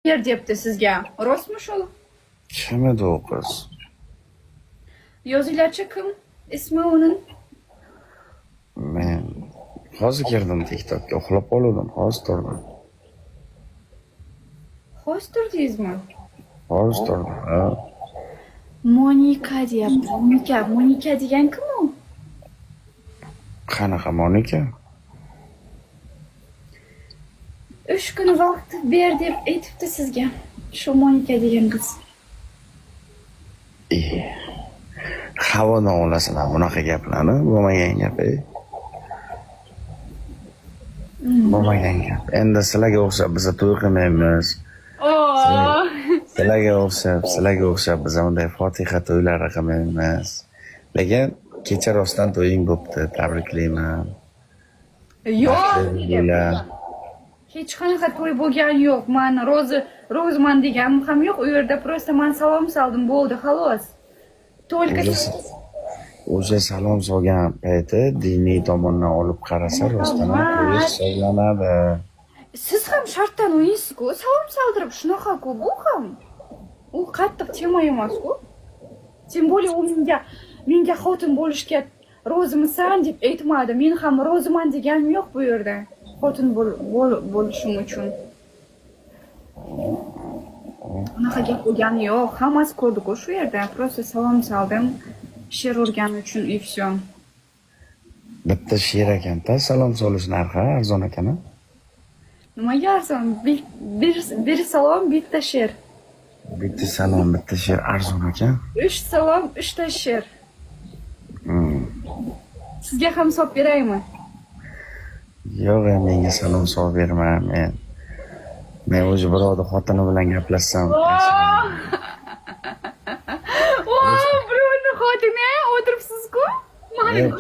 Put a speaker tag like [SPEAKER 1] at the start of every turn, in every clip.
[SPEAKER 1] Ber debdi sizga. Rostmi shu?
[SPEAKER 2] Kim edi u qiz?
[SPEAKER 1] Yozinglarchi, kim ismi uning?
[SPEAKER 2] Men hozir kirdim TikTokka, uxlab qolgandim, hozir turdim.
[SPEAKER 1] Hozir turdingizmi?
[SPEAKER 2] Hozir turdim. Ha.
[SPEAKER 1] Monika deyapti. Monika, Monika degan kim u?
[SPEAKER 2] Qanaqa Monika?
[SPEAKER 1] 3 kun vaqt ber deb aytibdi sizga. Shu Monika degan qiz.
[SPEAKER 2] E, havodan olasizlar bunaqa gaplarni, bo'lmagan gap. Ey. Bo'lmagan gap. Endi sizlarga o'xshab biza to'y qilmaymiz.
[SPEAKER 1] Oo.
[SPEAKER 2] Sizlarga o'xshab biz unday fotiha to'ylari qilmaymiz. Lekin kecha rostdan to'ying bo'pti, tabriklayman.
[SPEAKER 1] Yo'q.
[SPEAKER 2] Bo'lar.
[SPEAKER 1] Hech qanaqa to'y bo'lgani yo'q. Man rozi roziman deganim ham yo'q. U yerda просто man salom soldim, bo'ldi, xolos. Только
[SPEAKER 2] O'sha salom solgan payti diniy tomondan olib qarasa, rostdan ham to'y hisoblanadi.
[SPEAKER 1] Siz ham shartdan o'ynaysiz-ku, salom soldirib, shunaqa-ku bu ham. U qattiq tema emas-ku. Тем более u menga xotin bo'lishga rozimisan deb aytmadi. Men ham roziman deganim yo'q bu yerda. Xotin bo'lishim uchun. Unaqa gap bo'lgani yo'q. Hammasi ko'rdi-ku shu yerda. Просто salom soldim. She'r urgani uchun, и всё.
[SPEAKER 2] Bitta she'r ekanda, salom solish narxi arzon ekan, a?
[SPEAKER 1] Nimaga arzon? Bir salom, bitta she'r.
[SPEAKER 2] Bitta salom, bitta she'r arzon ekan.
[SPEAKER 1] Uch salom, uchta she'r. Sizga ham solib beraymi?
[SPEAKER 2] Yo'q, e, menga salom solib berma, men. Men o'zi birovni xotini bilan gaplashsam,
[SPEAKER 1] Voh, birovni xotini o'tiribsiz-ku. Mani
[SPEAKER 2] Yo'q,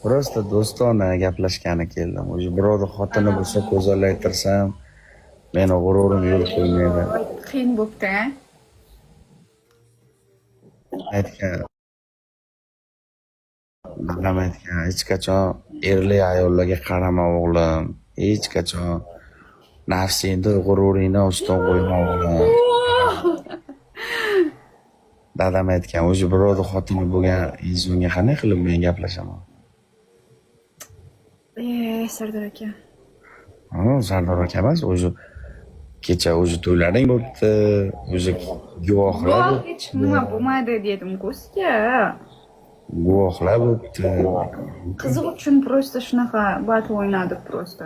[SPEAKER 2] просто do'stona gaplashgani keldim. O'zi birovni xotini bo'lsa, ko'zollaytirsam, meni g'ururim yo'l qo'ymaydi.
[SPEAKER 1] Qiyin bo'pti, a?
[SPEAKER 2] Aytgan dadam aytgan: "Hech qachon erli ayollarga qarama, o'g'lim, hech qachon nafsingni, g'ururingni ustun qo'yma, o'g'lim." Dadam aytgan, o'zi birovni xotini bo'lgan insonga qanday qilib men gaplashaman?
[SPEAKER 1] E, Sardor aka.
[SPEAKER 2] Ha, Sardor aka emas, o'zi kecha o'zi to'ylaring bo'libdi, o'zi guvohlar
[SPEAKER 1] Yo'q, hech nima bo'lmadi dedim-ku sizga.
[SPEAKER 2] Guvohlar bo'libdi.
[SPEAKER 1] Qiziq uchun просто shunaqa battle o'ynadik просто.